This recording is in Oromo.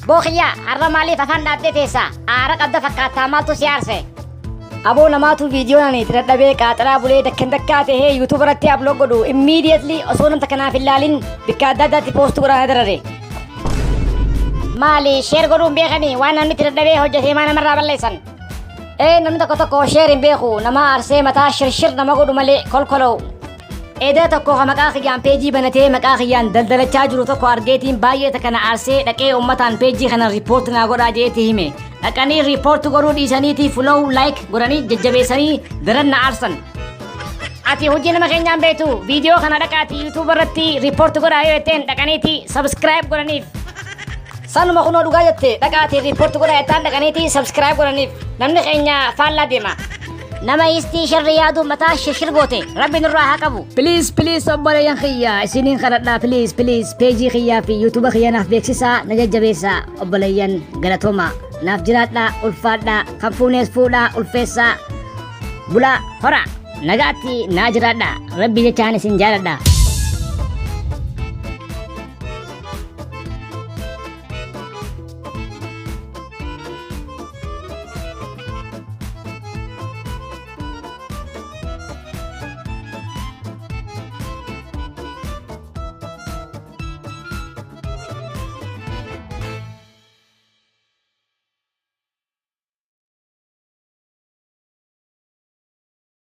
Bookiyyaa, har'a maaliif afaan dhaabdee teessa? Aara qabda fakkaattaa, maaltu si aarse? Aboo, namaatu viidiyoon ani itti dadhabee qaaxaraa bulee dakkan dakkaa tahee YouTube irratti upload godhu immediately osoo namta kanaaf hin laalin bikka adda addaatti post godhaa darare. Maali, share godhuun beekanii waan namni itti dadhabee hojjetee maa namarraa balleessan? Ee, namni tokko tokko share hin beeku, nama aarsee mataa shirshir nama godhu malee kolkoloo. Edaa tokko ka maqaa kiyyaan peejii banatee maqaa kiyyaan daldalachaa jiru tokko argeetiin baay'ee takana aarsee dhaqee uummataan peejii kana report naa godhaa jeetti hime. Dhaqanii report godhuu dhiisaniitii follow, like godhanii jajjabeessanii daran na aarsan. Ati hojii nama keenyaan beektu, viidiyoo kana dhaqaati YouTube irratti report godhaa yoo jetteen dhaqaniiti subscribe godhaniif. Sanuma kunoo dhugaa jette, dhaqaati report godhaa jettaan dhaqaniiti subscribe godhaniif. Namni keenya faallaa deema. Nama istii sharri yaadu mataa shirshir goote rabbi nurraa haa qabu. Please, please, obboleeyyan kiyya, isiniin kadhadhaa, please, please, peejii kiyyaa fi YouTube kiyya naaf beeksisaa, na jajjabeessaa. Obboleeyyan, galatooma, naaf jiraadhaa, ulfaadhaa, kan fuunees fuudhaa, ulfeessaa, bulaa, hora, nagaatti naa jiraadhaa, rabbi jechaan isin jaaladha.